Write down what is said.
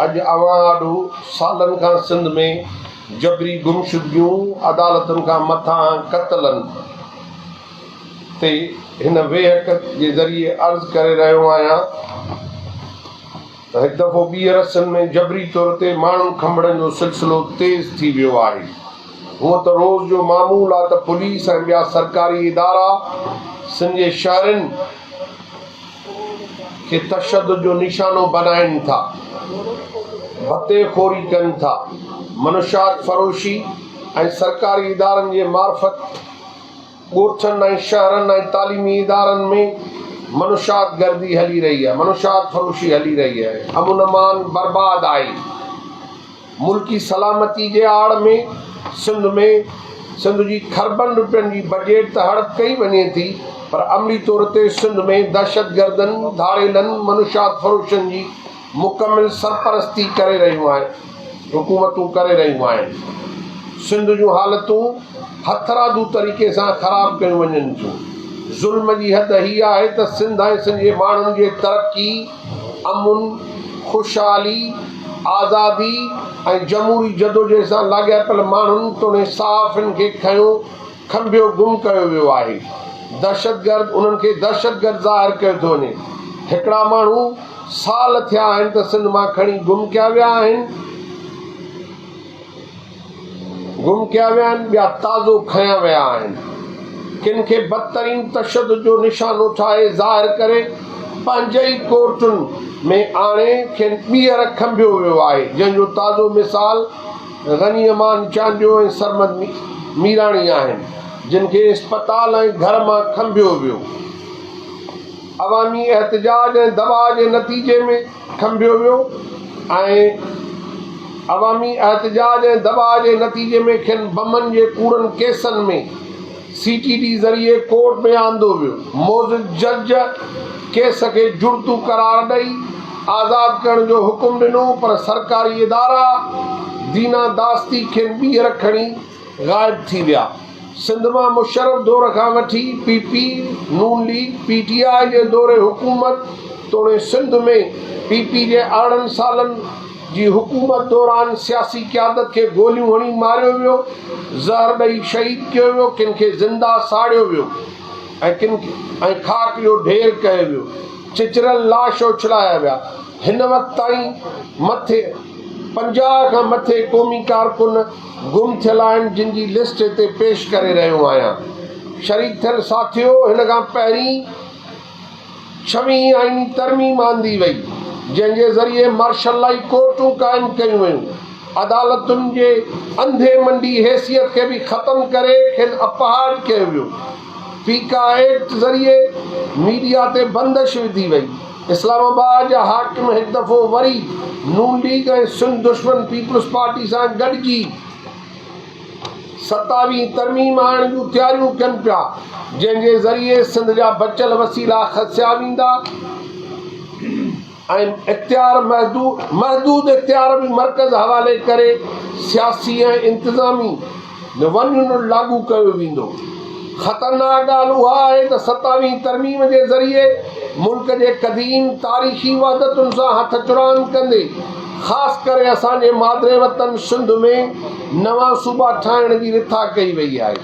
اڄ اوهان آڏو سالن کان سنڌ ۾ جبري گمشدگيون، عدالتن کان مٿانهن قتلن تي هن ويهڪ جي ذريعي عرض ڪري رهيو آهيان ته هڪ دفعو ٻيهر سنڌ ۾ جبري طور تي ماڻهن کنڀڙن جو سلسلو تيز ٿي ويو آهي. هونء ته روز جو معمول آ ته پوليس ۽ ٻيا سرڪاري ادارا سنڌ جي شهرين کي تشدد جو نشانو بنائين ٿا، ڀتي خوري ڪن ٿا، منشيات فروشي ۽ سرڪاري ادارن جي معرفت ڳوٺن ۽ شهرن ۽ تعليمي ادارن ۾ منشيات گردي هلي رهي آهي، منشيات فروشي هلي رهي آهي، امن امان برباد آهي. ملڪي سلامتي جي آڙ ۾ سنڌ ۾ سنڌ جي کربن روپين جي بجيٽ ته هڙپ ڪئي وڃي ٿي پر عملي طور تي سنڌ ۾ دهشتگردن، ڌاڙيلن، منشيات فروشن جي مڪمل سرپرستي ڪري رهيون آهن حڪومتون ڪري رهيون آهن. سنڌ جون حالتون هٿرادو طريقي سان خراب ڪيون وڃن ٿيون. ظلم جي حد هي آهي ته سنڌ ۽ سنڌ جي ماڻهن جي ترقي، امن، خوشحالي، آزادي ۽ جمهوري جدوجهد سان لاڳاپيل ماڻهن توڻي صحافين کي کنيو کنڀيو گم ڪيو ويو آهي. دهشتگرد انهن کي دهشتگرد ظاهر ڪيو ٿو وڃي. هڪڙا ماڻهو سال ٿيا آهن ته سنڌ مان کڻي گم ڪيا ويا آهن. گم ڪيا ويا آهن، ٻيا تازو کنيا ويا آهن. ڪن کي بدترين تشدد جو نشانو ٺاهي ظاهر ڪري پنهنجي ئي ڪورٽن ۾ آڻي کين ٻيهر کنڀيو ويو آهي، جنهن جو تازو مثال غني امان چانڊيو ۽ سرمد ميراڻي آهن، جن کي اسپتال ۽ گهر مان کنڀيو ويو. عوامي احتجاج ۽ دٻاء جي نتيجي ۾ کنڀيو ويو ۽ عوامي احتجاج ۽ دٻاء جي نتيجي ۾ کين بمن جي ڪوڙن ڪيسن ۾ سي ٽي ڊي ذريعي ڪورٽ ۾ آندو ويو. معزز جج ڪيس کي جڙتو قرار ڏئي آزاد ڪرڻ جو حڪم ڏنو پر سرڪاري ادارا دينا داستي کين ٻيهر کڻي غائب ٿي ويا. سنڌ مان مشرف دور کان وٺي P P, Noon league, P T I جي دور حڪومت توڙي سنڌ ۾ پي پي جي 18 سالن جي حڪومت دوران سياسي قيادت کي گوليون هڻي ماريو ويو، زهر ڏئي شهيد ڪيو ويو، ڪن کي زنده ساڙيو ويو ۽ ڪن ۽ خاڪ جو ڍير ڪيو ويو، چچريل لاش اڇلايا ويا. هن وقت تائين مٿي 50 کان مٿي قومي ڪارڪن گم ٿيل آهن جن جي لسٽ هتي پيش ڪري رهيو آهيان. شريڪ ٿيل ساٿيو هن کان پهرين ڇويهين آئيني ترميم آندي وئي جنهن جي ذريعي مارشل لائي ڪورٽون قائم ڪيون ويون. عدالتن جي انڌي منڊي حيثيت کي به ختم ڪري کين اپاهج ڪيو ويو. پيڪا ايڪٽ ذريعي ميڊيا تي بندش وڌي وئي. اسلام آباد جا حاڪم هڪ دفعو وري نون ليگ ۽ سنڌ دشمن پيپلز پارٽي سان گڏجي ستاويهين ترميم آڻڻ جون تياريون ڪن پيا، جنهن جي ذريعي سنڌ جا بچيل وسيلا کسيا ويندا ۽ اختيار محدود اختيار به مرڪز حوالي ڪري سياسي ۽ انتظامي ون يونٽ لاڳو ڪيو ويندو. خطرناڪ ڳالهه اها آهي ته ستاويهين ترميم جي ذريعي ملڪ جي قديم تاريخي وحدتن سان هٿ چراند ڪندي خاص ڪري اسان جي مادري وطن سنڌ ۾ نوان صوبا ٺاهڻ جي رٿا ڪئي وئي آهي.